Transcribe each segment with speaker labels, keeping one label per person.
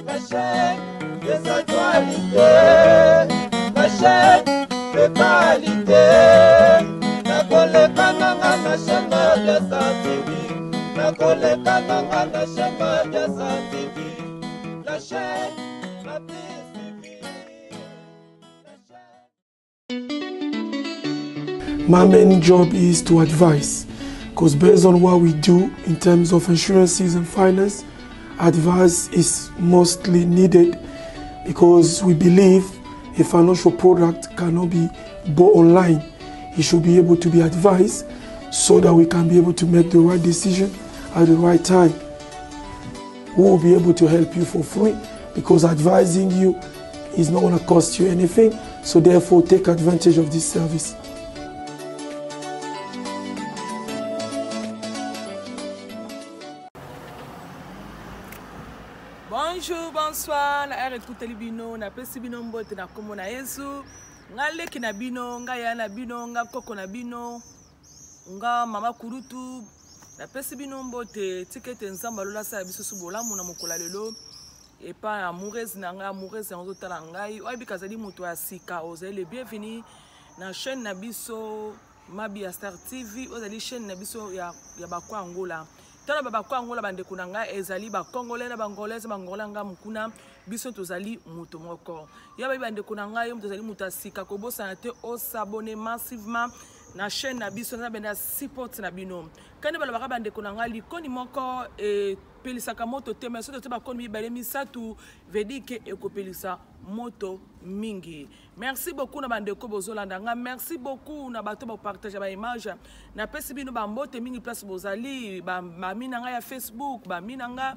Speaker 1: La chaîne des actualités, la chaîne de qualité. Nakoleka nanga na chaîne Madiasa TV. Nakoleka nanga na chaîne Madiasa TV. La chaîne la plus suivie. La chaîne.
Speaker 2: My main job is to advise, because based on what we do in terms of insurances and finance, advice is mostly needed because we believe a financial product cannot be bought online. It should be able to be advised so that we can be able to make the right decision at the right time. We will be able to help you for free because advising you is not going to cost you anything. So therefore, take advantage of this service.
Speaker 3: Bonjour, bonsoir, na heure ekuteli bino, napesi bino mbote na kombo na Yesu. Nga leki na bino, nga ya na bino, nga koko na bino, nga mama kurutu, napesi bino mbote, tika ete Nzambe alola asala biso su bolamu na mokolo ya lelo. Epa ya amoureuse na ngai, amoureuse yango ozotala ngai, oyebi kazali moto ya sika, ozali le bienvenu na chaîne na biso Mabi ya Star TV, oyo ezali chaîne na biso ya, ya bakwa Angola. Tala ba bakwa Angola bandeko na ngai ezali ba Congolais na ba Angolaise, ba Angola nga mukuna, biso tozali moto moko. Ya bayi bandeko na ngai, yo tozali moto ya sika, kobosana te o s'abonner massivement na chaîne na biso, na benda support na bino. Kani balobaka bandeko na ngai likoni moko epelisaka moto te, mais soki totie bakoni mibale misato, veut dire que ekopelisa moto mingi. Merci beaucoup na bandeko bozolanda nga, merci beaucoup na bato ba partager ba image. Napesi bino ba mbote mingi place bozali, ba mami na nga ya Facebook, ba mi na nga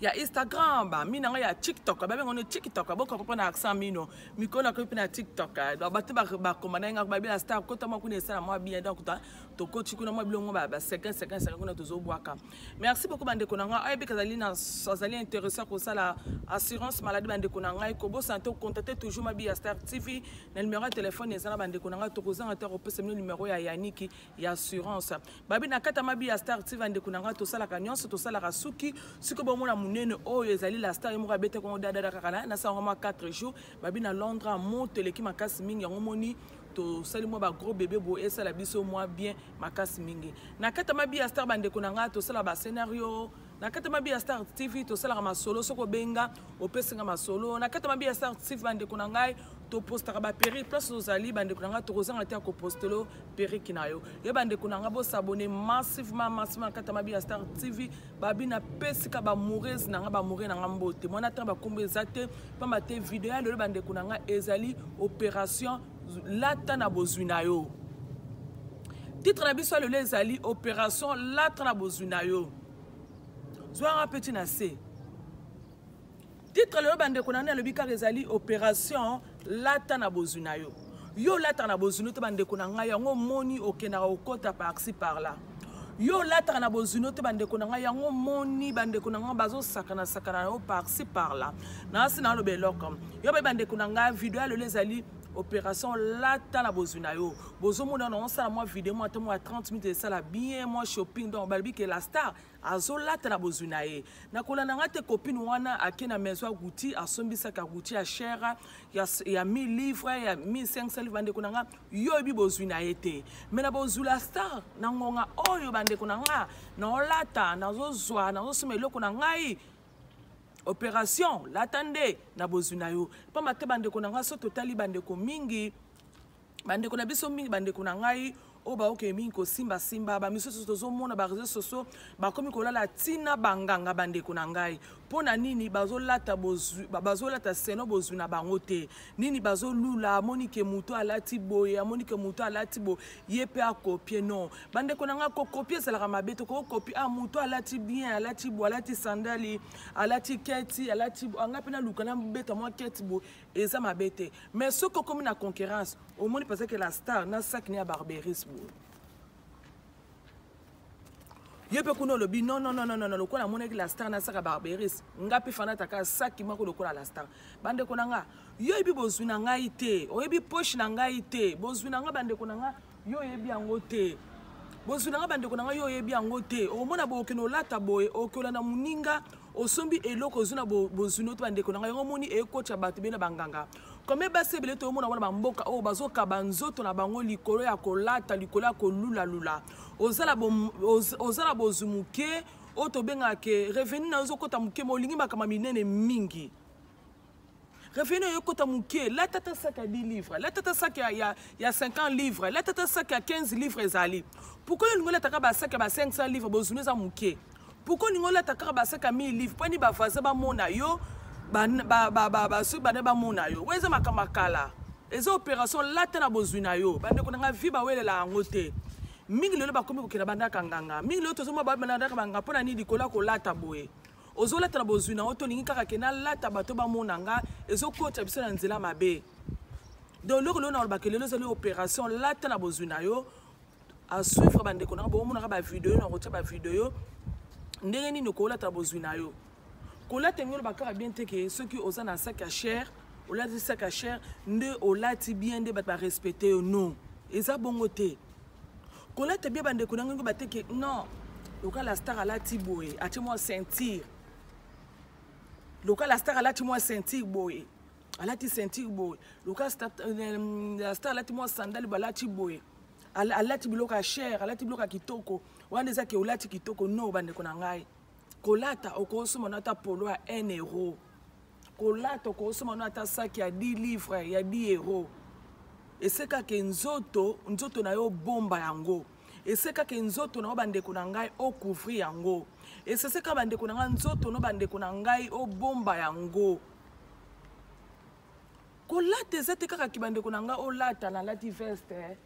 Speaker 3: ya Instagram, ba mi na nga ya TikTok, ba bengo ne TikTok, boko comprendre accent mino. Mikolo na kopi na TikTok. Donc bato ba ba komanda nga ba bila star kota mwa kuna esala mwa bien, donc ta tokoti kuna mwa bilongo ba ba 50 50 50 kuna tozobwaka. Merci beaucoup bandeko na ngai. Oyebi kazali na azali intéressé kosala assurance maladie bandeko na ngai, kobosana te contacter toujours Mabi ya Star TV na numéro ya téléphone eza na bandeko na ngai, tokozanga te kopesa bino numéro ya Yannick ya assurance. Babi na kata Mabi ya Star TV bandeko na ngai, tosalaka nyonso, tosalaka suki siko bomona munene oyo ezali la star ye moko abete kongo dada kaka na na sango mwa 4 jours babi na Londres moto eleki makasi mingi yango moni tosali mwa ba gros bébé bo esala biso mwa bien makasi mingi. Na kata Mabi ya Star bandeko na ngai tosala ba scénario na kata Mabi ya Star TV tosalaka masolo, soko benga opesinga masolo. Na kata Mabi ya Star TV bandeko na ngai topostaka ba perruque place ozali bandeko na ngai, tokozanga te ya kopostelo perruque na yo. Ye bandeko na ngai bosabonner massivement massivement na kata Mabi ya Star TV. Babi na pesika ba amoureuse na ngai, ba amoureux na ngai mbote. Mwana ta ba kombo eza te, pamba te video ya lelo bandeko na ngai ezali opération lata na bozwi na yo. Titre na biso ya lelo ezali opération lata na bozwi na yo. Zwanga petit na se. Titre lelo bandeko na ngai nalobi kaka ezali opération lata na bozwi na yo. Yo lata na bozwi na yo te bandeko na ngai, yango moni okendaka kokota par-ci par-là. Yo lataka na bozwi na yo te bandeko na ngai, yango moni bandeko na ngai bazosakana sakana na yo par-ci par-là. Na si naloba eloko. Yo ba bandeko na ngai video ya lelo ezali opération lata na bozwi na yo. Bozomona na osala mwa video mwa te mwa 30 minutes esala bien mwa shopping, donc balobi ke la star azolata na bozwi na ye. Nakolanda nga te copine wana ake na maison ya Gucci, asombisaka Gucci ya cher ya 1000 livres, ya 1500 livres bandeko na nga, yo oyebi bozwi na ye te. Mais na bozwi la star na ngonga oyo bandeko na nga naolata, nazozwa, nazosomba eloko na ngai. Opération lata nde na bozwi na yo. Pamba te bandeko na nga so totali bandeko mingi, bandeko na biso mingi, bandeko na ngai oyo baokende mingi kosimbasimba, ba misusu tozomona ba réseaux sociaux bakomi kolala ntina banganga bandeko na ngai. Mpo na nini bazolata bozwi, bazolata seno bozwi na bango te? Nini bazolula, amoni ke moto alati boye, amoni ke moto alati boye, ye pe akopie. Non, bandeko na ngai, kokopie ezalaka mabe te. Kokopie, ah, moto alati bien, alati boye, alati sandali, alati keti, alati boye, ngai pe naluka nabeta mwa keti boye, eza mabe te. Mais soki okomi na concurrence, omoni parce que la star na sac ni ya Barberis boye, ye pe kuna olobi non, non, non, non, non, lokola amonaki la star na sac ya Barberis, nga pe fanata ka sac moko lokola la star. Bandeko na nga, yo oyebi bozwi na ngai te, oyebi poche na ngai te, bozwi na nga bandeko na nga, yo oyebi yango te. Bozwi na nga bandeko na nga, yo oyebi yango te. Okomona boye okende olata boye, okolanda moninga, Osombi eloko ozwi na bozwi noto, bandeko na ngai, yango omoni ekotya bato bena banganga. Combien basi ebele toyomona wana bamboka oyo bazokaba nzoto na bango likolo ya kolata, likolo ya kolulalula. Oza na bozwi moke oyo tobengaka ke revenu na yo ozokota moke, ma olingi makambo minene mingi. Revenu oyo ekota moke, lata ata sac ya 10 livres, lata ata sac ya 50 livres, lata ata sac ya 15 livres ezali. Pourquoi olingi olataka basac ya ba 500 livres, bozwi eza moke? Pourquoi olingi olata kaka basac ya 1000 livres? Mponi bavoisin bamona yo, basoki bana bamona yo. Oyo eza makambo ya kala, eza opération lata na bozwi na yo. Bandeko na ngai, vi bawelela yango te mingi. Lelo bakomi kokenda bandaka nganga mingi. Lelo tozomona bandaka banganga mpo na nini? Likolo ya kolata boye, ozolata na bozwi na yo, tolingi kaka ke nalata bato bamona nga, ezokotisa biso na nzela mabe. Donc eloko lelo nalobaka lelo ezali opération lata na bozwi na yo. À suivre, bandeko na nga, bomonaka bavideo na kotia bavideo ndenge nini okolata bozwi na yo. Kolata yango olobaka kaka bien te ke soki oza na sac ya cher, olati sac ya cher nde olati bien, nde bato barespecte yo. Non, eza bongo te. Kolata bien, bandeko na ngai, bateke non, lokola star alati boye, atie mwa ceinture, lokola star alati mwa ceinture boye, alati ceinture boye, lokola star alati mwa sandale, balati boye, alati biloko ya cher, alati biloko ya kitoko, wana eza ke olati kitoko. No, bandeko na ngai, kolata okosomba no ata polo ya 1 euro, kolata okosomba no ata saki ya 10 livre, ya 10 euro. Esekaka nzoto na yo obomba yango, esekaka nzoto na yo, bandeko na ngai, ocouvrir yango. Eseseka, bandeko na ngai, nzoto no, bandeko na ngai, obomba yango. Kolata eza te kaka ki, bandeko na ngai, olata, nalati veste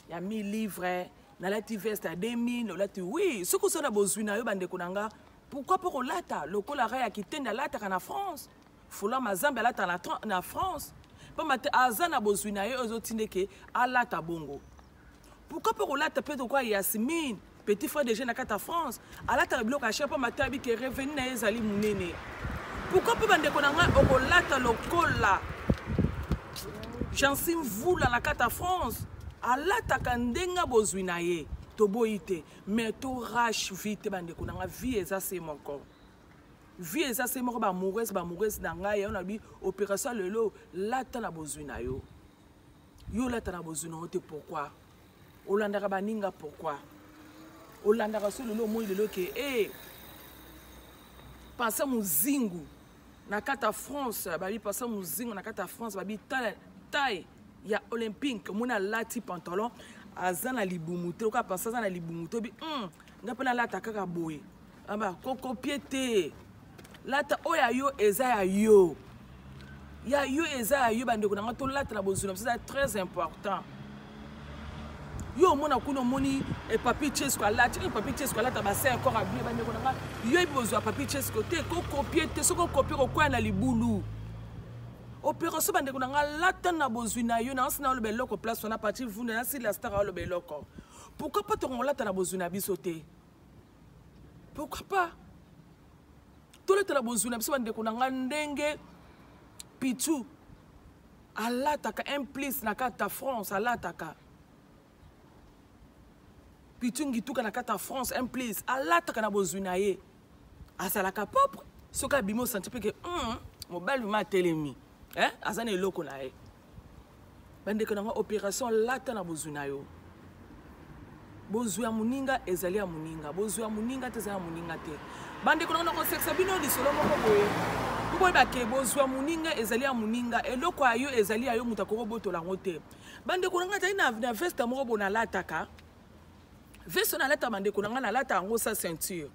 Speaker 3: ya 1000 livre, nalati veste ya 2000, olati. Oui, soki oza na bozwi na yo, bandeko na nga, pourquoi mpo kolata lokola ra ya kitende alataka na France, Fula Mazambe alataka na France, pamba te aza na bozwi na ye oyo ezotinda eke alata bongo. Pourquoi mpo kolata mpe lokola Yasmine, petit frère de jeune na kati ya France, alataka biloko ya cher, pamba te ayebi ke revenu na ye ezali monene. Pourquoi mpe, bandeko na ngai, okolata lokola Jansi Mvula na kati ya France alataka ndenge bozwi na ye? Toboyi te, mais torush vie te, bandeko na ngai. Vie eza se moko, vie eza se moko. Baamoureuse, baamoureuse na ngai, yango nabi opération lelo, lata na bozwi na yo. Yo olata na bozwi na yo te, pourquoi olandaka baninga? Pourquoi olandaka? So lelo omoi lelo ke e pasa mozingu na kati ya France, babi pasa mozingu na kati ya France, babi tala taille ya olympique, omoni alati pantalon, aza na libumu te. Oka pasa aza na libumu te, obi nga mpe nalata kaka boye. Aba kocopier te, lata oyo ya yo eza ya yo, ya yo eza ya yo. Bandeko na nga, tolata na bozwi na biso, eza très important. Yo omona kuna, omoni Papi Chesco alati, Papi Chesco alata basin encore abie. Bandeko na nga, yo yebi bozwa Papi Chesco te, kocopier te. Soki ocopier, kokwaya na libulu. Opération, bandeko na nga, lata na bozwi na yo. Naosi na oloba eloko place wana, parti vunda nasila star aloba eloko. Pourquoi pas tokolata na bozwi na biso te? Pourquoi pas tolatela bozwi na biso, bandeko na ngai, ndenge Pichu alataka un plus na kati ya France alataka, Pichu Ngituka na kati ya France un plus alataka na bozwi na ye, azalaka propre. Soki abimi, osanti mpe ke mobali ma atelemi, eh? Aza na eloko na ye. Bandeko na nga, opération lata na bozwi na yo. Bozwi ya moninga ezali ya moninga, bozwi ya moninga te ezali ya moninga te. Bandeko na nga, nakosekisa bino lisolo moko boye po boyeba ke bozwi ya moninga ezali ya moninga, eloko ya yo ezali ya yo, moto akoki kobotola yango te. Bandeko na nga, ezali na veste moko boye nalataka. Veste oyo nalata, bandeko na nga, nalata yango sans ceinture.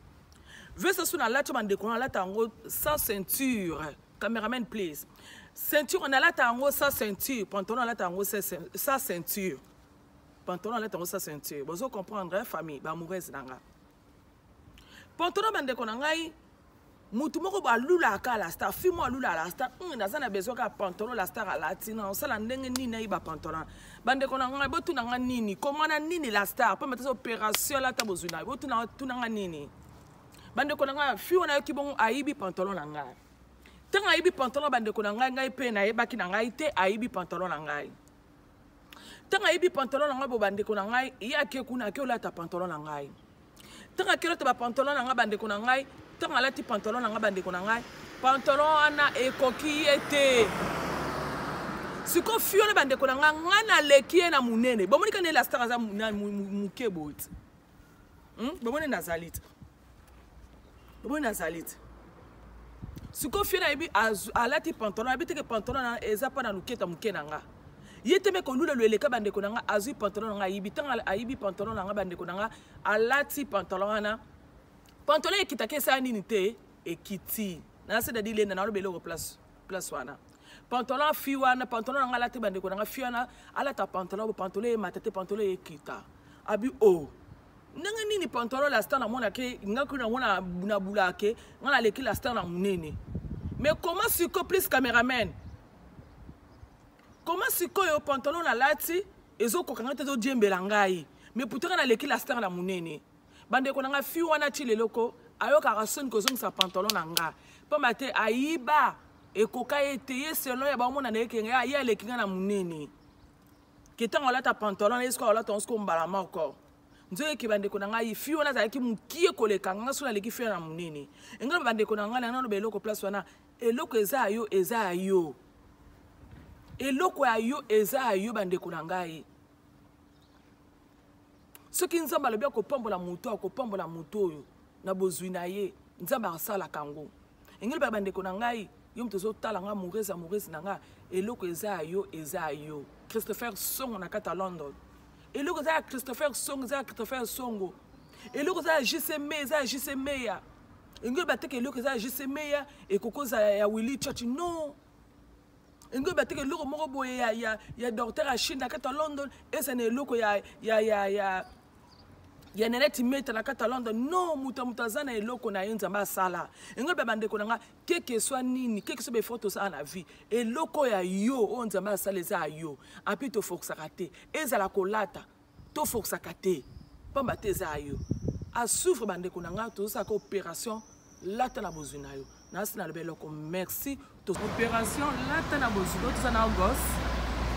Speaker 3: Veste so nalati, bandeko na, nalata yango sans ceinture. Cameraman, please. Ceinture, nalata yango sans ceinture. Pantalon, nalata yango sans ceinture. Pantalon, nalata yango sans ceinture. Bozo comprendre, hein, famille baamoureuse na nga. Pantalon, bandeko na ngai, mutu moko balulaka la star, fi mo alula la star, naza na besoin kaka pantalon la star alati na osala ndenge nini nayiba pantalon. Bandeko na ngai, botuna nga nini, komana nini la star mpo matasa opération alata bozwi na yo. Botuna tuna nga nini, bandeko na ngai. Fi wana ayoki bongo, ayibi pantalon na ngai. Ntango ayibi pantalon, bandeko na ngai, ngai mpe nayebaki na ngai te ayibi pantalon na ngai. Ntango ayibi pantalon na ngai bo, bandeko na ngai, ye ake kuna, ake olata pantalon na ngai. Ntango ake olata bapantalon na ngai, bandeko na ngai, Ntango alati pantalon na ngai, bandeko na ngai, pantalon wana ekoki ye te. Sikoyo fiole, bandeko na ngai, ngai naleki ye na monene. Bomoni kani la star aza moke boye te. Bomoni nazali te, bomoni nazali te. Sikoyo fie nayebi alati pantalon, ayebi teke pantalon na eza mpa na luketa moke na nga ye te. Me kolulelo eleka, bandeko na nga, azwi pantalon na nga, ayibi. Ntango ayibi pantalon na nga, bandeko na nga, alati pantalon wana, pantalon ekitaki, esala nini te, ekiti. Nase dadi lenda, naloba eloko place wana. Pantalon fi wana, pantalon na nga alati, bandeko na nga, fi wana alata pantalon, pantalon emata te, pantalon ekita. Abi o oh, ndenge nini pantalon la star namonake nga kuna yango na bulake nga naleki la star na monene. Mais comment sikoyo, plus cameraman, comment sikoyo pantalon nalati ezokoka ngai te, ezodiembela ngai, mais pourtant nga naleki la star na monene? Bandeko na ngai, fi wana ti lelo ko ayokaka soni kozongisa pantalon na nga, pamba te ayiba, ekoka ye te. Ye selon ya baomona na ye kenge ye aleki nga na monene, ke ntango alata pantalon na ye, sikoyo alata yango sikoyo mbala moko nzoyeke. Bandeko na ngai, fi wana azalaki mokie koleka nga. So naleki fi na monene, engai bandeko na ngai, na naloba eloko place wana: eloko eza ya yo, eza ya yo. Eloko ya yo eza ya yo. Bandeko na ngai, soki Nzambe alobi akopambola moto, akopambola moto oyo na bozwi na ye. Nzambe asalaka yango. Engeli baya, bandeko na ngai, yo moto ozotala nga, amoureuse, amoureuse na nga, eloko eza ya yo, eza ya yo. Christopher Songo na kati ya London, eloko eza ya Christopher Songo, eza ya Christopher Songo. Eloko eza ya JC Meya, eza ya JC Meya. Engeli bateka, eloko eza ya JC Meya, ekoki ozala ya Willy Church non. Engeli bateka, eloko moko boye ya docteur Achille na kati ya London, eza na eloko ya Neneti Meta na kati ya London non. Moto aza na eloko na ye Nzambe asala. Engeli ba bandeko na nga, keke swa nini, keke so baeffort tosala na vie, eloko ya yo oyo Nzambe asala eza ya yo. Api tofokisaka te, ezala kolata, tofokisaka te, pamba te eza ya yo. Asouffre, bandeko na ngai, tozosalaka opération lata na bozwi na yo. Nasi naloba eloko, merci. Opération lata na bozwi, toza na Argos,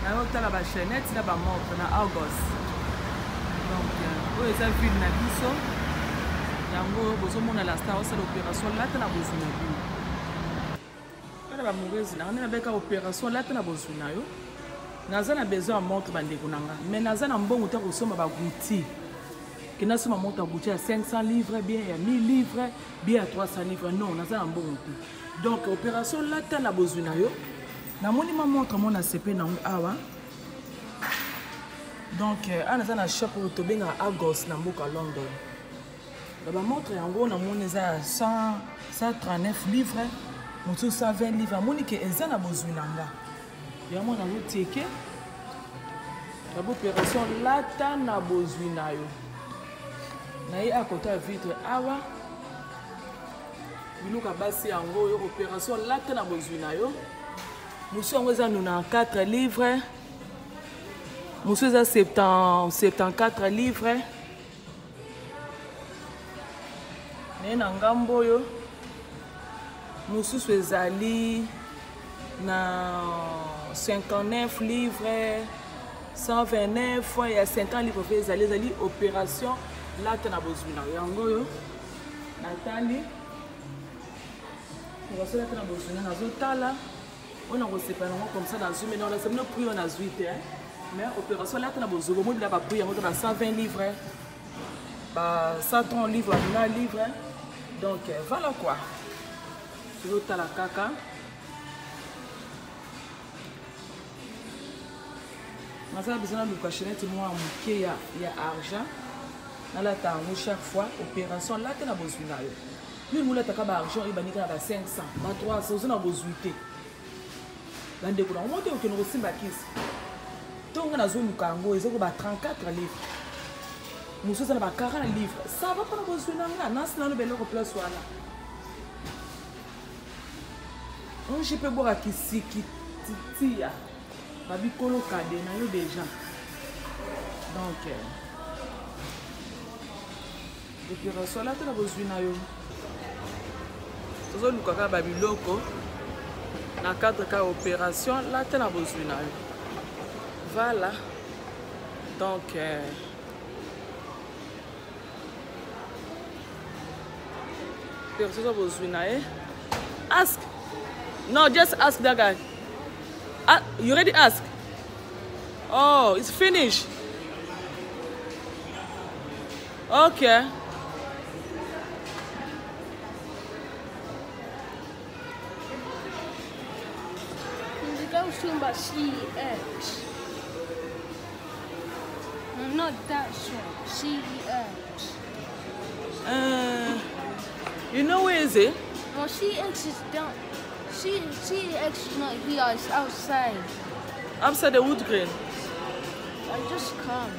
Speaker 3: nayotala bachaînette na bamontre na Argos. Donc oyo eza ville na biso, yango bozomona la star osala opération lata na bozwi na bino. Wana bamoureuse na nga nde nabeka opération lata na bozwi na yo. Naza na besoin ya montre, bandeko na nga, mais naza na mbongo te kosomba baGucci. Ke nasomba montre ya Gucci ya 500 livres, bien ya 1000 livres, bien ya 300 livres, non, naza na mbongo te. Donc opération lata na bozwi na yo. Namoni ma montre mo na sepe nango awa. Donc awa naza na shop oyo tobengaka Argos na mboka London. Na bamontre yango namoni eza ya 139 livres, mosusu 120 livres. Amoni ke eza na bozwi na nga, yango nazotieke na opération lata na bozwi na yo. Naye akota ya vitre awa, biloko ya basi yango oyo. Opération lata na bozwi na yo, mosusu yango eza 94 livres, mosusu eza 74 livres. Naye na ngambo oyo, mosusu ezali na 59 livres, 129, ya 50 livres mpe ezali. Ezali opération lata na bozwi na yango oyo natali. Opération lata na bozwi na, nazotala oyo nakosepela nango comme ça, nazwi. Mais nalakisa bino prix oyo nazwi te, mais opération lata na bozwi, bomoi bila baprix yango to ba 120 livres, ba 130 livres, ba livre. Donc voilà quoi, tozotala kaka. Nazala besoin naluka chaînette mwa moke ya argent, nalata yango chaque fois. Opération lata na bozwi na yo. Yo olataka ba argent oyo bandika na ba 500, ba 300, oza na bozwi te, bandeko na ngo te. Okende kosimba kisi to nga nazoluka yango, eza ko ba 34 livres, mosusu eza na ba 40 livres. Ça va mpona bozwi na nga. Nasi naloba eloko place wana, ongi mpe bwaka kisiki titia babikolo kade na yo déjà. Donc opération alata na bozwi na yo, tozoluka kaka babiloko na cadre ka opération lata na bozwi na yo. Voilà, donc Opération eza bozwi na ye. Ask. No, just ask that guy. Ah, you already ask? Oh, it's finished. Okay.
Speaker 4: The girl's talking about CEX. No, not that shop. CEX.
Speaker 3: You know where is it?
Speaker 4: No, CX is down. CX is not here, it's outside.
Speaker 3: Outside the wood grain.
Speaker 4: I just come.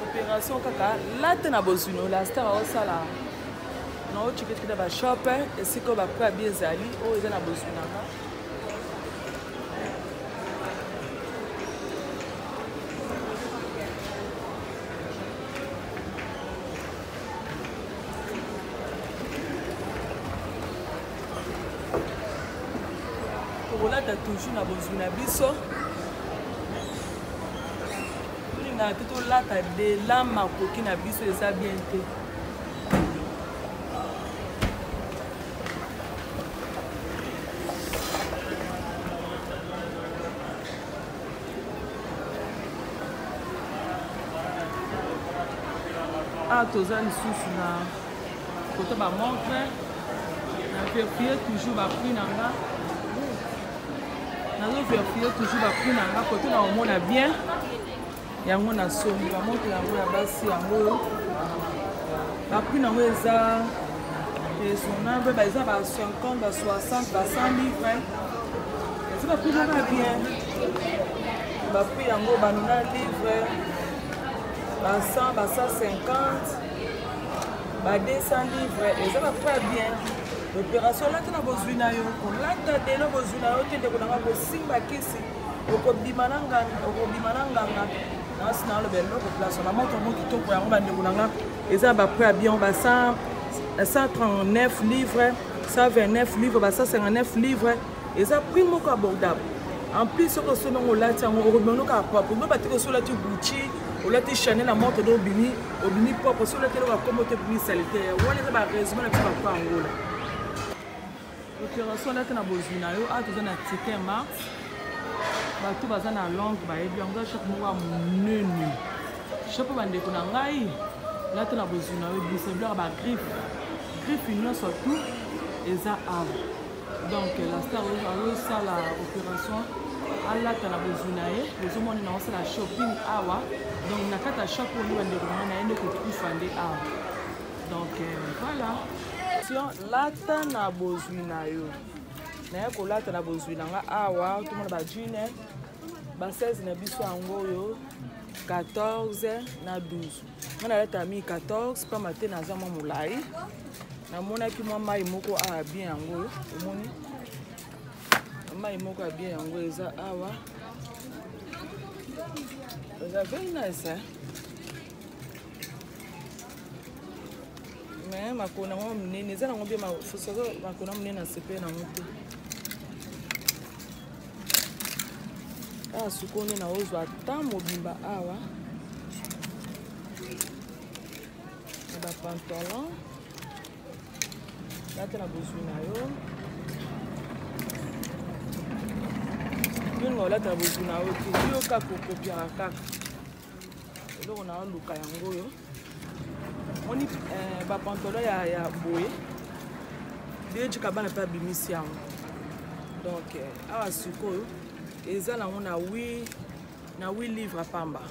Speaker 3: Opération kaka late na bozwino la star aosala na otiketike na bashop esika oyo bapre abi ezali oyo eza na bozwi na nga. Tokolata toujours na bozwi na biso, tolingaka te tolata dela makoki na biso eza bien te. Awa toza lisusu na kote bamontre, na verifie toujours baprix na nga, nazo verifie toujours baprix na nga kote na omona bien yango na sombi bamontre yango ya basi yango oyo baprix nango eza raisonnable, eza ba 50, ba 60, ba 100 livre, eza baprix moko ya bien. Baprix yango ba 90 livre, ba 100, ba 150, ba 200 livre, eza baprix ya bien. Opération olata na bozwi na yo, kolata delo bozwi na yo te, ndeko nanga, kosimba kisi okobima na nganga, okobima na nganga nasi naloba eloko place na moto yango kitoko yango. Bandeko na nga, eza baprix ya bien, ba 139 livre, 129 livre, ba 159 livre, eza prix moko abordable. En plus soki osombi yango, olati yango, okobima no kaka propre. Ngo batiki osi olati Gucci, olati Chanel na montre do, obimi, obimi propre. Soki olati eloko ya kombo te, obimi saleté. Wana eza baraisonnement na biso bakwa Angola. Opération olati na bozwi na yo. Awa toza na Ticket Mart, bato baza na Londres bayebi yango, eza shop moko ya monene, shop. Bandeko na ngai, lata na bozwi na yo, ebimisa biloko bagriffe, griffe nyonso tout eza awa. Donc la star azosala opération alata na bozwi na ye. Bozomona na osala shopping awa, donc na kati ya shop oyo, bandeko na ngai, na ye nde kokufa nde awa. Donc voilà, lata na bozwi na yo. Naye kolata na bozwi na nga awa, tomona bajeans ba 16 na biso yango oyo, 14 na 12. Nga nalata mi 14 pamba te naza mwa molai. Namonaki mwa mai moko awa bien, yango oyo omoni, mai moko ya bien yango eza awa, eza very nice, hein? Mais makolo nango minene, eza nango bien, makolo monene, nasepele nango te. Awa sikoyo nde naozwa ata mobimba awa na bapantalon. Lata na bozwi na yo, yoninga olata na bozwi na yo te, yo kaka okopiaka kaka eloko na oluka yango oyo. Moni bapantalon ya boye deyejika bana mpe abimisi yango. Donc awa sikoyo eza nango na 8, na 8 livre pamba.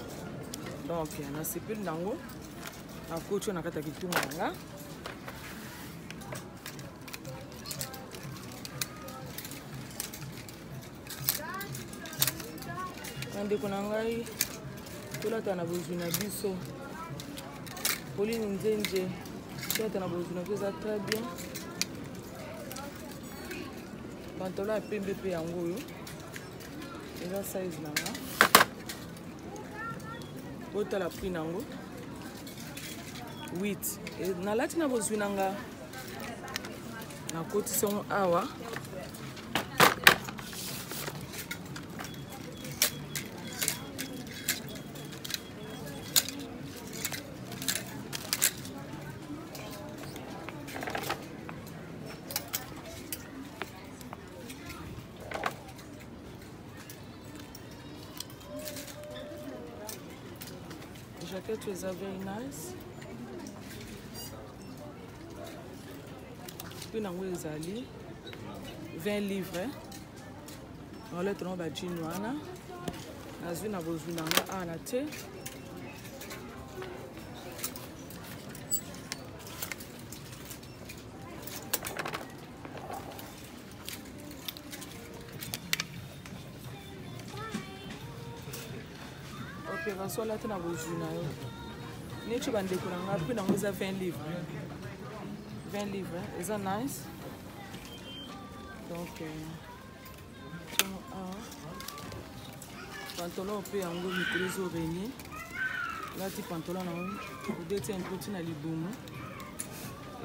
Speaker 3: Donc nasepeli nango, nakoti oyo na kati ya kitunga na nga. Bandeko na ngai, tolata na bozwi na biso. Pauline Nzenje, tolata na bozwi na biso, eza très bien. Pantalon ya pembe mpe yango oyo eza size na nga. Botala prix nango, 8. Nalati na bozwi na nga, nakotisi yango awa. Keto eza very nice. Prix nango ezali 20 livres. Naoleta nango ba jean wana. Nazwi na bozwi na nga awa na te. Operation alati na bozwi na yo neti bandeko na ngai mpe nango eza 20 livre 20 livre eza nice donc tiongo euh, awa pantalon mpe yango mikolo ezo renie lati pantalon na yango obeti un peu ntina libumu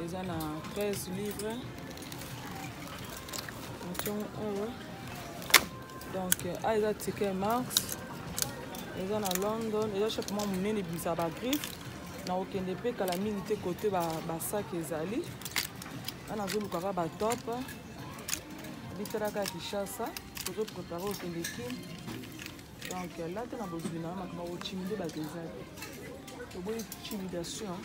Speaker 3: eza na 13 livre ntiongo awa donc euh, a eza ticket max eza na london eza shop mwa monene ebimisa bagriffe nakokende mpe kala mingi te kote basak ezali nga nazolukaka batop bitalaka ya kinshasa tozoprépare okende kin donc lata na bozwi na makambo ya kotimide bato eza te toboyi timidation.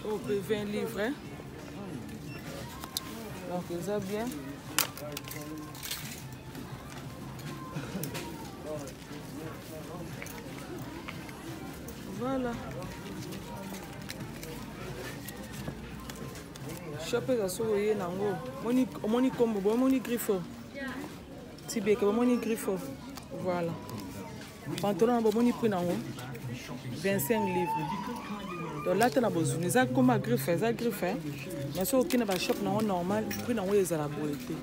Speaker 3: Oyo mpe 20 livres donc eza bien. Voilà. Shop eza soki oye nango omoni kombo bomoni grifo tibeke bomoni grifo voilà pantalon na bomoni prix nango 25 livres donc lata na bozuni eza koma griffe eza griffe mais soki okende bashop nango normal prix nango ezala boye te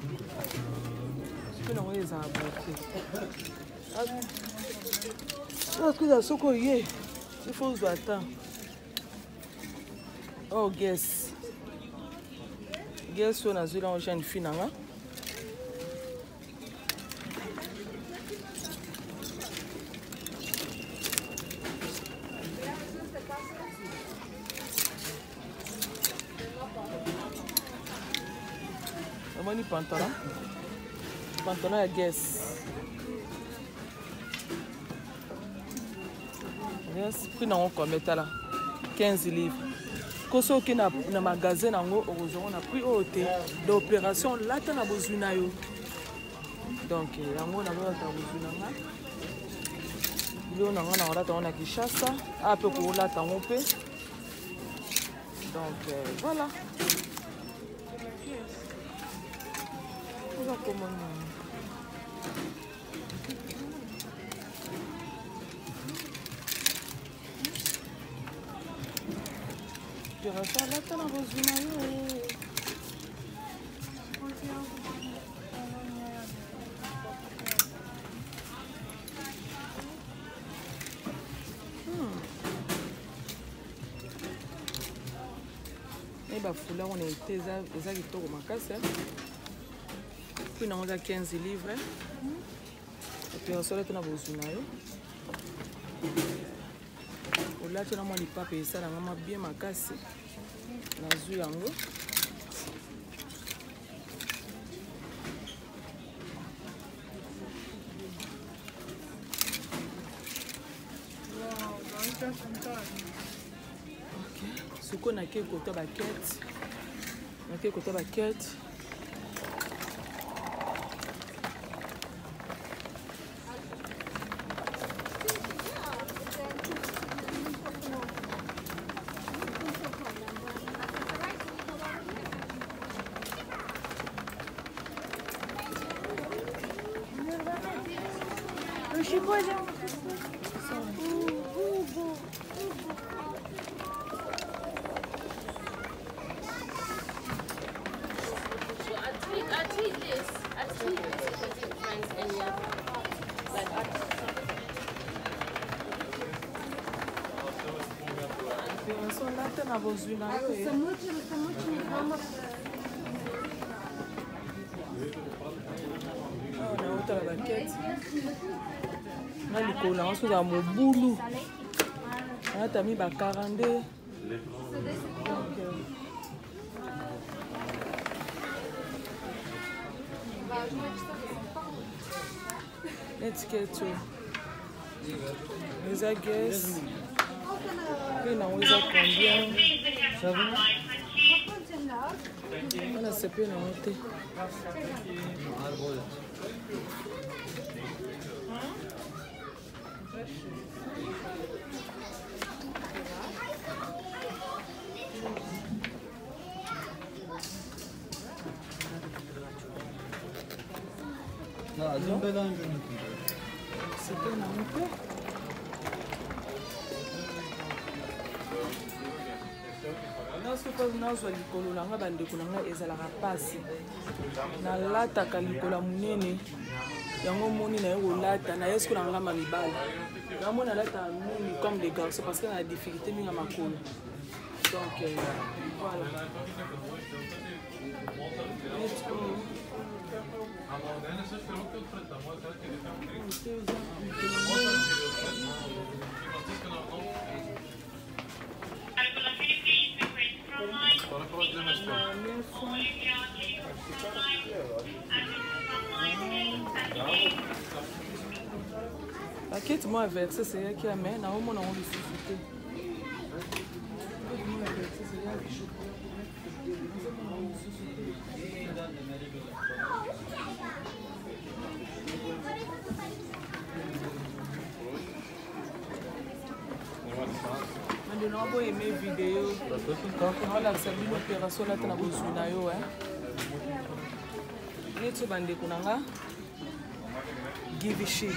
Speaker 3: prix nango ezala boye te soki soki oye il faut ozwa temps. Oh, guess guess oyo nazwi nango jeune fille na nga omoni pantalon pantalon ya guess. Yes, prix nango combien tala 15 livres ko soki na, na magasin nango okozwa ngo na prix oyo te d'opération lata na bozwi na yo donc yango nazolata bozwi na nga biloko na nga nakolata yango na kinshasa a mpe kolata yango mpe donc euh, voilà oza komona. Alata na bozwi na yo. Me bafoulard wana ete eza kitoko makasi. Prix nango eza 15 livres. Opération alati na bozwi na yo olati na mwa lipapa esalanga mwa bien makasi nazwi yango. Sikoyo nake kota bakete, nake kota bakete.
Speaker 4: I tweet this if I didn't find any other. Like, I
Speaker 3: Lata na bozwi na yo eh. Awa naotala bakete na likolo nango soki ozala mobulu natami ba 42 donc euh, neti keto eza ges mpe nango eza combien wana sepe nango te. C'était nango te. Soki nazwa likolo na nga, bandeko na ngai, ezalaka mpasi. Nalataka likolo ya monene, yango omoni naye kolata naye siko na ngamba mibali namoni alataka mingi comme des garçons parce que na difficulté mingi ya makolo. Donc euh, voilà, neti oyo baketi mwa verse seyaki ya me naomona yango lisusu te. Bandeko, boyeme video, naolakisa bino opération olata na bozwi na yo neti oyo. Bandeko na nga, Givenchy,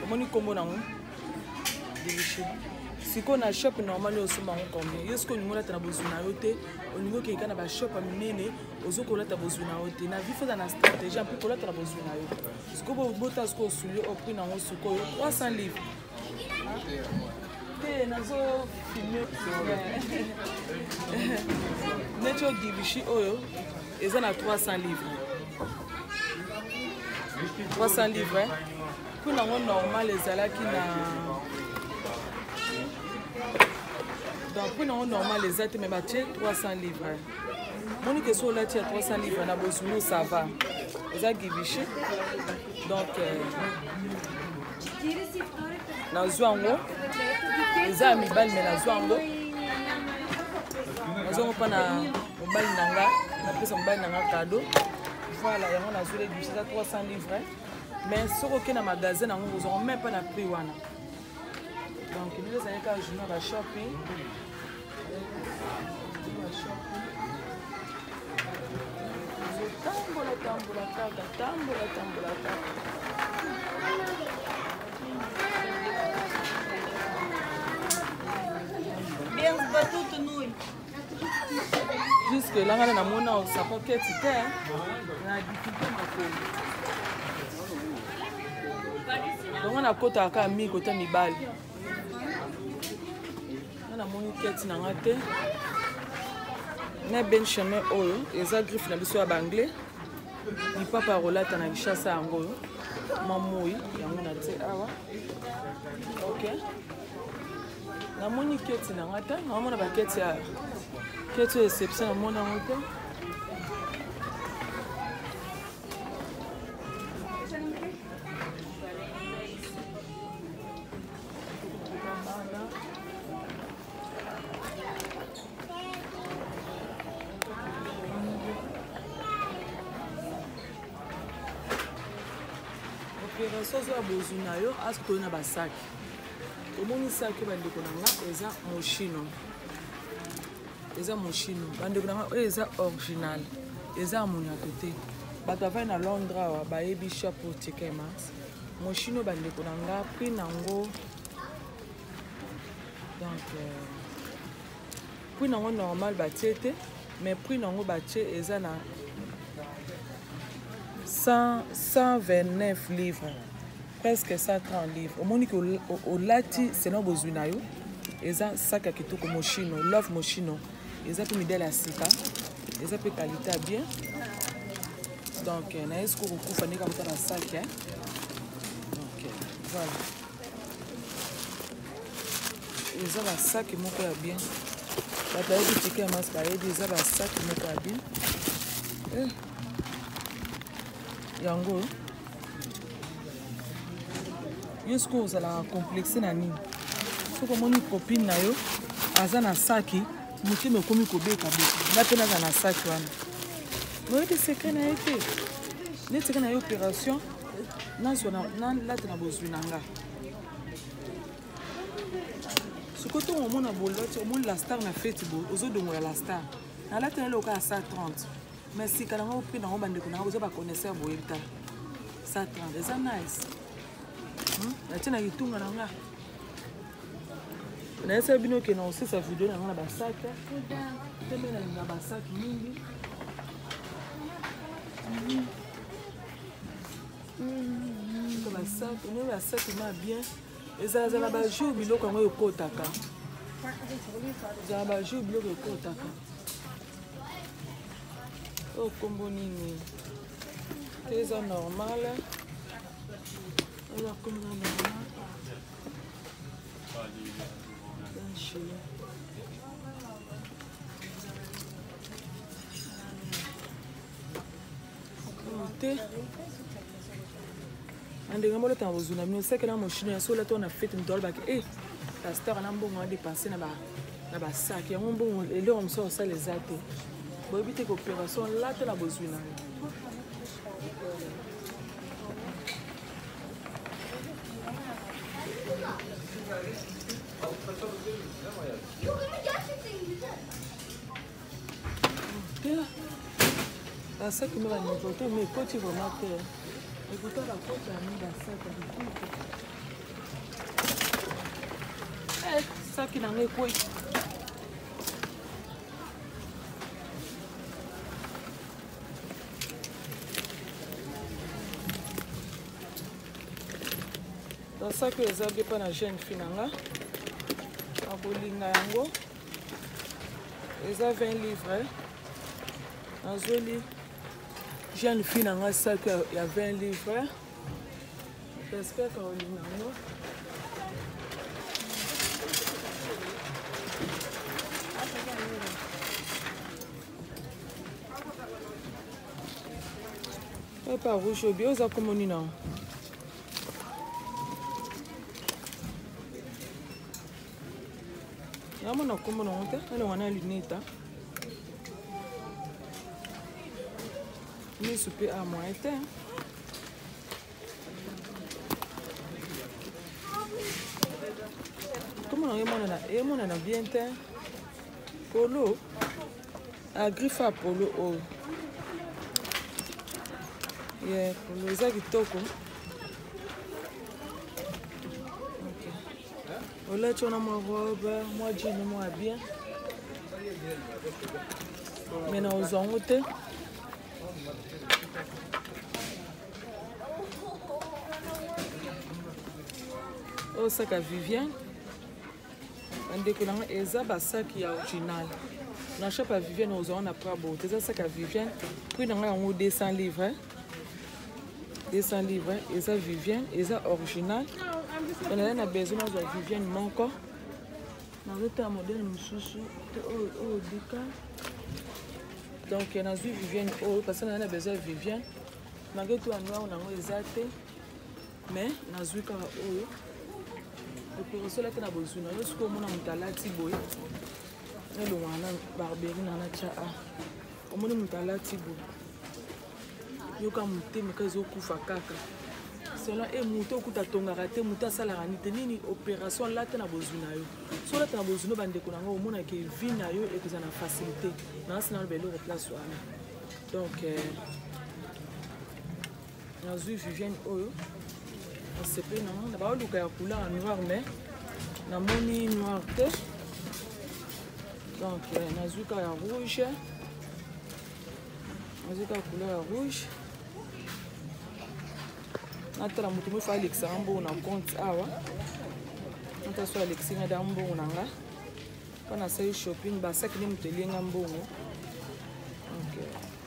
Speaker 3: omoni nkombo nango Givenchy. Sikoyo na shop normal oyo osomba yango combien? Yo sikoyo olingi olata na bozwi na yo te, olingi okeka na bashop ya minene, ozo kolata bozwi na yo te. Na vie foza na stratégie mpe kolata na bozwi na yo. Sikoyo bota sikoyo soulier oyo, prix nango sikoyo 300 livres te. Nazo filme neti oyo Givenchy oyo eza na 300 livres, 300 livres. Prix nango normal ezalaki na, donc prix nango normal eza te, mais batie 300 livres. Moni ke so olati ya 300 livres na bozwi, ça va, eza Givenchy. Donc euh, nazwa yango, eza ya mibali, me nazwa yango, nazwa yango mpa na mobali na nga, napesa mobali na nga cadeau. Voilà, yango nazweli Givenchy, eza 300 livres, mais soki okei na magasin yango kozwango même mpa na prix wana. Donc ndenge ezali kaka journée ba shopping, ba shopping, tambola tambola kaka, tambola tambola kaka.
Speaker 5: Без батута нуль.
Speaker 3: Jusque là ngana namona osapa keti te na difficulté makolo, dongo nakotaka kaka mingi kota mibali. Nga namoni keti na nga te na ben chemin oyo eza griffe na biso ya baanglais, lipapa ya kolata na Kinshasa. Yango oyo mwa moi yango na tie awa. Ok, namoni keti na nga te, naomona baketi ya keti oyo exception, namoni yango te. Opération ozo ya bozwi na yo aske toyi na basaki. Omoni saki, bandeko na nga, eza Moschino, eza Moschino, bandeko na nga. Oyo eza original, eza ya moniato te. Bato bavandi na Londres awa bayebi shop oyo TK Maxx, Moschino. Bandeko na nga, prix nango, donc prix nango normal batie te, mais prix nango batie eza na 100, 129 livres, presque 130 livres. Omoni ke olati selon bozwi na yo. Eza sac ya kitoko Moschino, Love Moschino. Eza pe midele ya sika. Eza pe qualité ya bien. Donc euh, naye sikoyo kokufa ndenge akota na sac. Hein? Donc euh, voilà. Eza ba sac moko ya bien. Bato bayebi tike ya mas bayebi eza ba sac moko ya bien. Eh. Yango yo sikoyo ozalaka complexe na nini soki omoni copine na yo aza na saki motema ekomi kobekabeka nga mpe naza na saki wana oyebi sekret na ye te neti ka na ye opération nazwa nalata na bozwi na nga sikoyo ntongo omona boloti omoni la star na feti boye ozodongola la star nalati na eloko ya 130 mais sika nango prix nango bandeko nanga boza baconnaisseur boyebi tala 130 eza nice hmm? natie na kitunga na nga nayesaki bino ke na osisa video na nga na basak tembe nalinga basak mingi basak oyo basak ma bien ezalazala bajour biloko yango ekotaka ezala bajour biloko ekotaka oyo nkombo nini te eza normal oyo akomi na normal te na ndenge molota na bozwi na bino sekela moshino ya solo to na fete moto alobaki e eh, pasteur na mbongo adepense na na basaki yango mbongo eloko mosusu akosala eza te boyebi te coopération lata na bozwi na yo basaki me baniveau te mais ekoti vraiment te ekuta bakoti ya mi basaki ya kitoko eh, saki na ngai ekwei basaki oyo eza be mpa na jeune fille na nga akolinga yango eza 20 livre nazweli jeune fille na nga sac ya 20 livre j'espère ka olinga yango epa rouge obi oza komoni na namona nkombo nango te nalonga na lunette misu mpe a moyen te nkombo nango emonana emonana bien te polo agriffe ya polo oyo ye polo eza kitoko olati wana mwa robe mwa jean mwa bien me na ozwa yango te oyo saka viviane bandeko na nga eza basaki ya original na shop ya viviane ozwa yango na prabo te eza saki ya viviane prix na ngai yango 200 livre 200 livres eza viviane eza original nazali na besoin nazwa viviane moko nazotala modele mosusu te oyo dika donc nazwi viviane oyo parce nazali na besoin ya viviane malgré tout ya noir nango eza te mais nazwi kaka oyo opération olati na bozwi na yo soki omona moto alati boye elongwana na barberie na natya a omoni moto alati boye yoka motema ka ezokufa kaka selon e moto okuta atongaka te moto asalaka nini te nini opération alata na bozwi na yo so olata na bozwi no bandeko na yango omonaka vie na yo ekozala na facilité nasi naloba eloko place wana donc euh, nazwi vivienne oyo nasepeli nango na baoluka ya couleur ya noir mais namoni noir te donc euh, nazwi kaka ya rouge nazwi kaka couleur ya rouge natala moto mofa alekisaka mbongo na compte awa Moto aso alekisi nga da mbongo na nga mpo nasali shopping basaki nde moto elie nga mbongo. Donc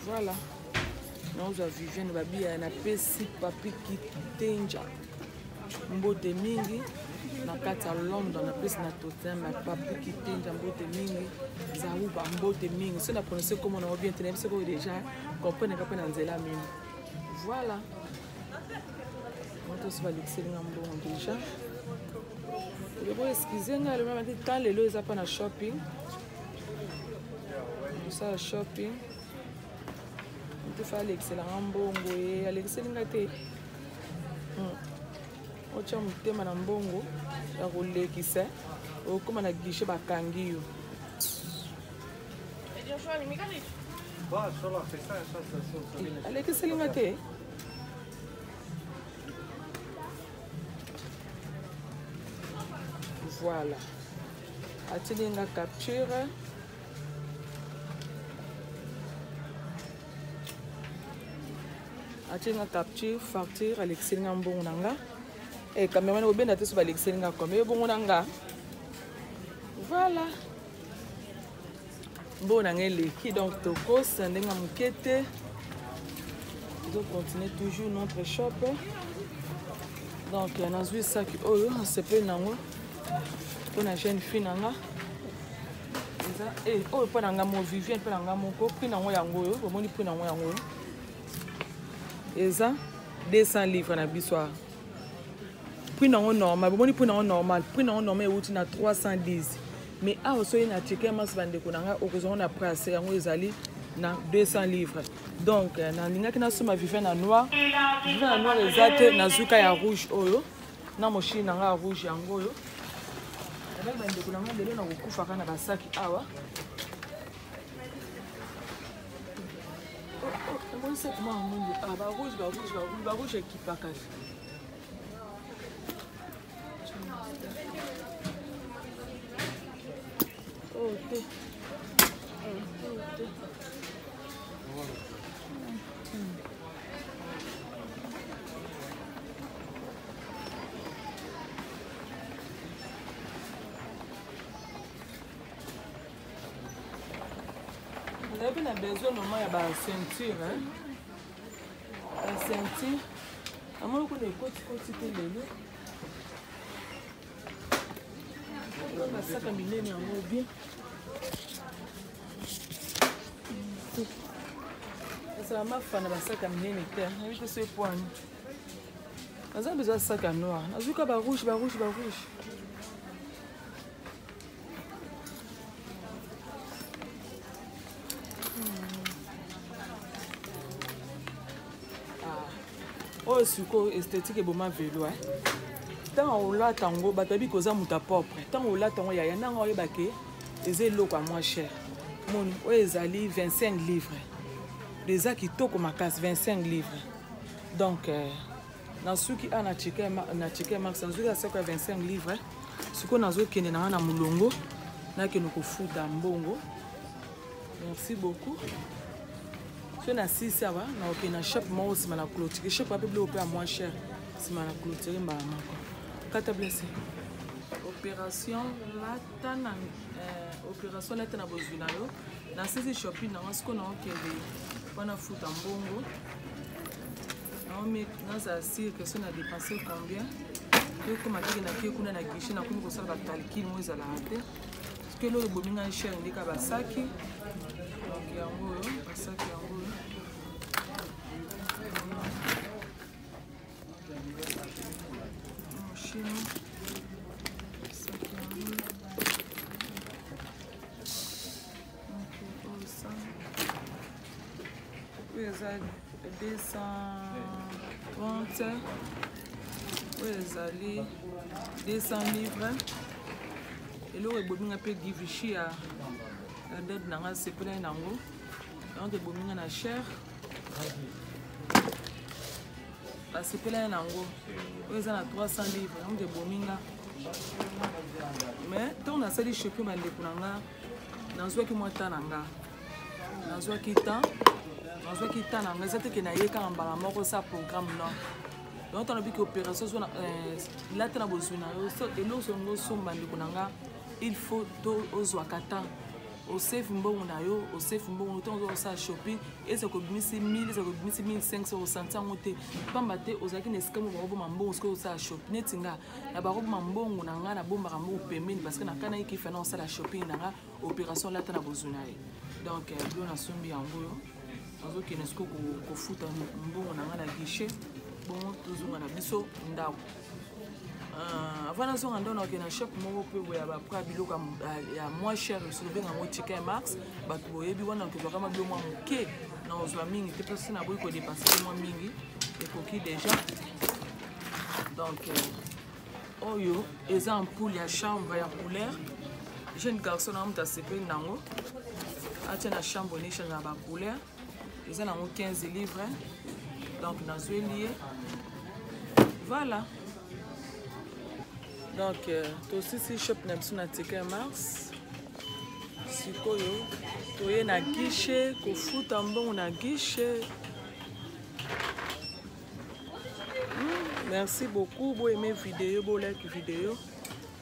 Speaker 3: voilà, naozwa Viviane Babia, napesi Papi Kitenja mbote mingi na kati ya London, napesi na Tottenham ya Papi Kitenja mbote mingi, Zaruba mbote mingi. Soki na prononce kombo na yo bien te, nayebi soki oyo déjà comprendre nga mpe na nzela mino. Voilà, moto osi balekiseli nga mbongo déjà. Eloko, excuse nga, lelo te temps, lelo eza mpa na shopping, mosala shopping. Moto fa alekisela nga mbongo, ye alekiseli nga te. Otya motema na mbongo ya kolekisa, okóma na guichet, bakangi yo. Alekiseli nga te. Voilà, atili nga capture. Atie nga capture facture, alekiseli nga mbongo na nga. E cameraman obenda te so balekiseli nga combien ebongo na nga. Voilà, mbongo na nga eleki. Donc tokosa ndenge ya moke te, tozocontinue toujours notre shop. Donc nazwi saki oyo, nasepeli nango mpo na jeune fille na nga. Eza oyo mpo na nga mo Vivienne, mpo na nga moko. Prix nango yango oyo bomoni, prix nango yango oyo eza 200 livres na biso awa. Prix nango normal, bomoni prix nango normal, prix nango normal euti na 310, mais awa soki na TK Maxx, bandeko na ngai, okozwango na prix yango ezali na 200 livres. Donc nalingaki nasomba Vivienne na noir. Vivienne na noir eza te, nazwika ya rouge oyo na moshini na ngai ya rouge yango oyo. Nabaki bandeko na ngai, lelo nakokufaka na basaki awa. Namoni saki mwa mwindu, ah, barouge, barouge, barouge, barouge ekipaka. Oh te, oh te. Nazali mpe na besoin normal ya baceinture, baceinture namoni kuna ekotikoti te lelo. Basaka minene yango bien, ezala mafa na basaka minene te. Nayebi te so epwani. Naza besoin ya sac ya noir, nazwika barouge, barouge, barouge. Oyo sikoyo esthétique eboma velo. Ntango olata yango, bato bayebi koza moto ya propre. Ntango olata yango, yaya nanga, oyeba ke eza eloko ya moins cher. Moni oyo ezali 25 livres, eza kitoko makasi, 25 livres. Donc nasuki a na TK Maxx, nazwiki asako ya 25 livres. Sikoyo nazokende na nga na molongo, nakende kofuta mbongo. Merci beaucoup. So na sisi awa, nakokende na shop moko nsima na clôture, shop ape biloko mpe ya moins cher. Nsima na clôture mbala moko kata blesse. Opération lata na opération lata na bozwi na yo. Nasisi shopping nanga, sikoyo naokende mpona futa mbongo. Nazala sûr que so na dépense combien, ekoma teke nakie kuna na guichet, nakomi kosala bacalcul mo ezalaka te, parce que eloko ebomi ngai cher ndeka basaki. Donc yango oyo, basaki yango oyo. Moshino saki yango oyo. Ok, oyo 100, oyo eza 230, oyo ezali 200 livres. Eloko ebomi nga mpe Givenchy ya dade na nga, sepelani nango, yango ebomi nga na cher. Basepelani nango, oyo eza na 300 livres, yango ebomi nga. Mais ntango nasali shopping, bandeko na nga, nazwaki mwa temps na nga, nazwaki temps, nazwaki temps na nga. Eza teke naye kaka mbala moko sa programme, non. Yango ntango nabiki opération zwa euh, lata na bozwi na yo eloko soki olingi osomba ndeko na nga il faut to ozwaka temps osefi mbongo na yo osefi mbongo ntango oza kosala shopping eza kobimisi 1000 eza kobimisi 1500 osanti yango te mpamba te ozalaki na esika moko bakoboma mbongo soki osala shopping neti nga na bakoboma mbongo na nga nabombaka mbongo pembeni parce que nakanaki kifa na osala shopping na nga opération lata na bozwi na ye donc euh, bilo nasombi yango oyo nazokende sikoyo kofuta mbongo na ngai na guichet bongo tozonga na biso ndako euh, avant nazonga ndako nakokende na shop moko mpe boye ya bapres ya biloko ya moins cher mosusu tobenga yango chicken max bato boyebi wana nakozwaka mwa bilo mwa moke nakozwa mingi te mpe naboyi kodepense mwa mingi ekoki déjà donc euh, oyo eza ampoule ya chambre ya couleur jeune garçon na moto asepeli nango atia na chambre ne change na bacouleur eza nango 15 livre donc nazweli ye voilà donc euh, tosisi shop na biso na ticket mars sikoyo toye na guichet kofuta mbongo na guichet hmm, merci beaucoup boaime video bolike video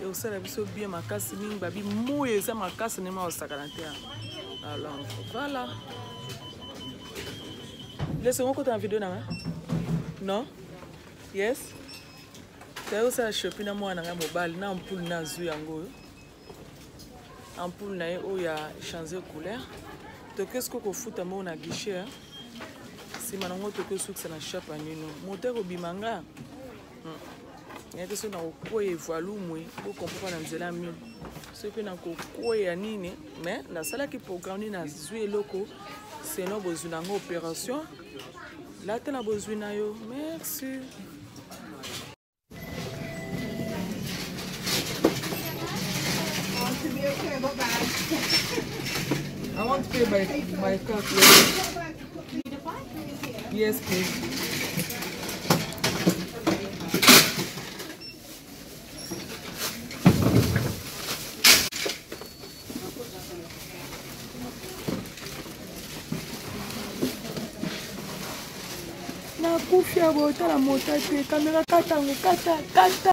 Speaker 3: ekosala biso bien makasi mingi babi moi eza makasi ndenge osakana te alors voilà lese okota na video nanga non yes taye osala shopping na mwana na ngai mobali na ampule na azwi yango oyo ampoule na ye oyo ya change couleur toke siko kofuta mbongo na guichet nsima nango toke osukisa na shop ya nino moto ekobima nga hmm. nayebi soki nakokweya evalumwe bokompoka na nzela mino soki mpe nakokweya nini mais nasalaki programme nini nazwi eloko seno bozwi na yango opération lata na bozwi na yo merci I want to pay by my card. Yes, please. nakufi ya botala mota te kamera kata yango kata kata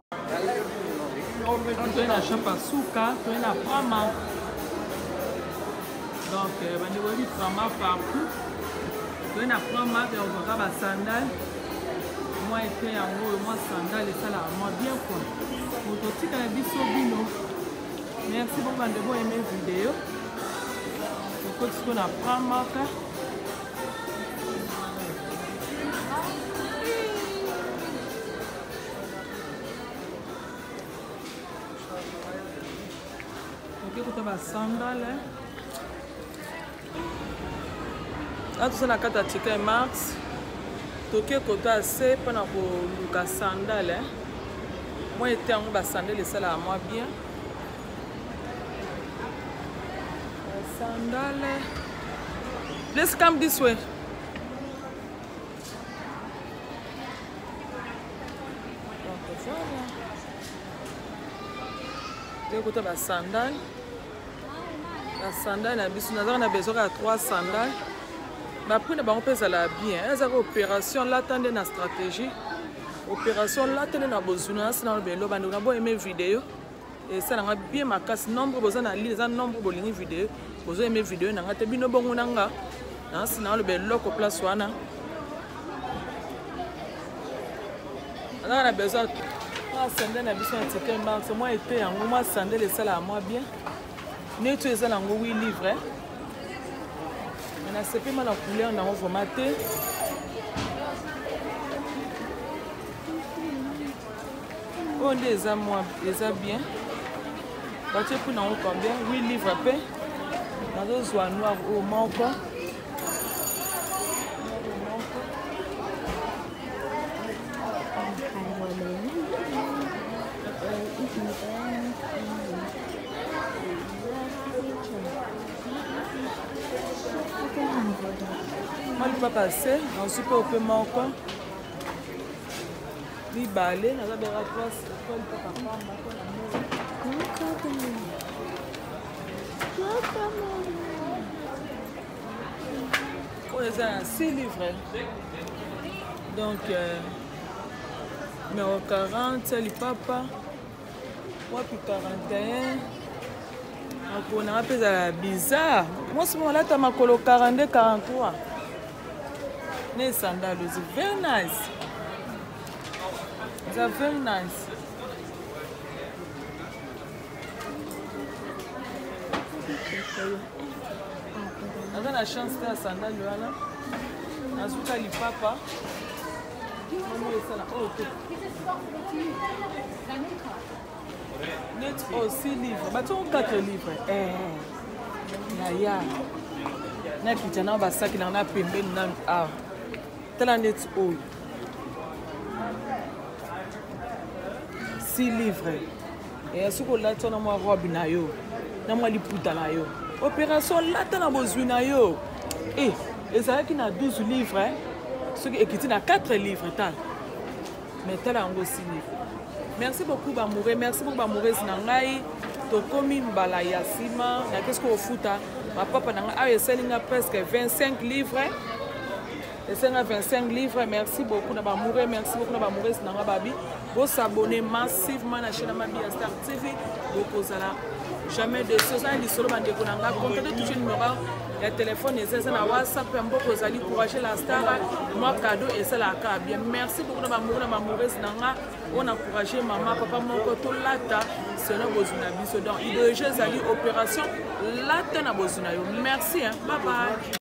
Speaker 3: toye na shop ya suka toye na prama donc euh, bandeko oyebi prama partout toye na prama ya kozwaka basandale mwa ete yango oyo mwa sandale esalaka mwa bien kua moto otikala biso bino merci beaucoup bandeko aime video tokoti sikoyo na pramaka oke kota basandale awa toza na kati ya chicken max toke kota ya se mpona koluka sandale mwa ete yango basandale esalaka mwa bien sandale please come this way Donc voilà. Toyei ba sandales. Ba sandales na biso nazaka na besoin ya 3 sandales. Ba prix na bango mpe ezala bien. Ezaka opération lata nde na stratégie. Opération lata nde na bozwi na nasi na lobelo bandeko na bo aimer vidéo. esala nga bien makasi nombre boza na lile eza nombre bolingi video bozo aime video na nga te bino bongo na nga nasi na oloba eloko place wana azaka na besoin mwa sandele na biso na tike marx mwa ete yango mwa sandele esalaka mwa bien neti oyo eza nango 8 livre me nasepema na couleur nango vraiment te oyo nde eza mwa eza bien batie mpo nango combien 8 livre mpe nazozwa noir oyo moko mwa lipapa se nazwi mpe ope moko mibale naza beka 3 lipapa pamba mpo na moi oyo eza na 6 livre donc euh, Numero 40 lipapa wapi 41 makolo nanga mpe ezala bizarre mwasi moko alata makolo 42 43 na esandalo ezi very nice eza very nice naza na chance te ya sandali wana nazuka lipapa neti oyo 6 livre batie ngo 4 livre eh, yaya nakita na basaki nanga na pembeni nanu awa tala neti oyo 6 livre eh, soki olati wana mwa robe na yo na mwa liputa na yo opération lata na bozwi na yo e ezalaki na 12 livre soki ekiti na 4 livre tala mais tala yango 6 livre merci beaucoup bamoure merci beaucoup bamourese na ngai tokomi mbala ya nsima nake soki kofuta mapapa na ngai awa esali nga presque 25 livre esenga 25 livres merci beaucoup na bamoure merci beaucoup na bamourese na nga babi bosabonne massivement na chaîne ya mabiya star tv bokozala jamais dessus oza na lisolo bandeko na nga contacte touche numéro ya telefone eza eza na whatsapp ya mboka ozali courage la star mwa cadeau esalaka bien merci beaucoup na bamoure na bamourese na nga oyo na courage mama papa moko tolata selon bozwi na biso donc idéologie ezali opération lata na bozwi na yo merci hein? bye bye.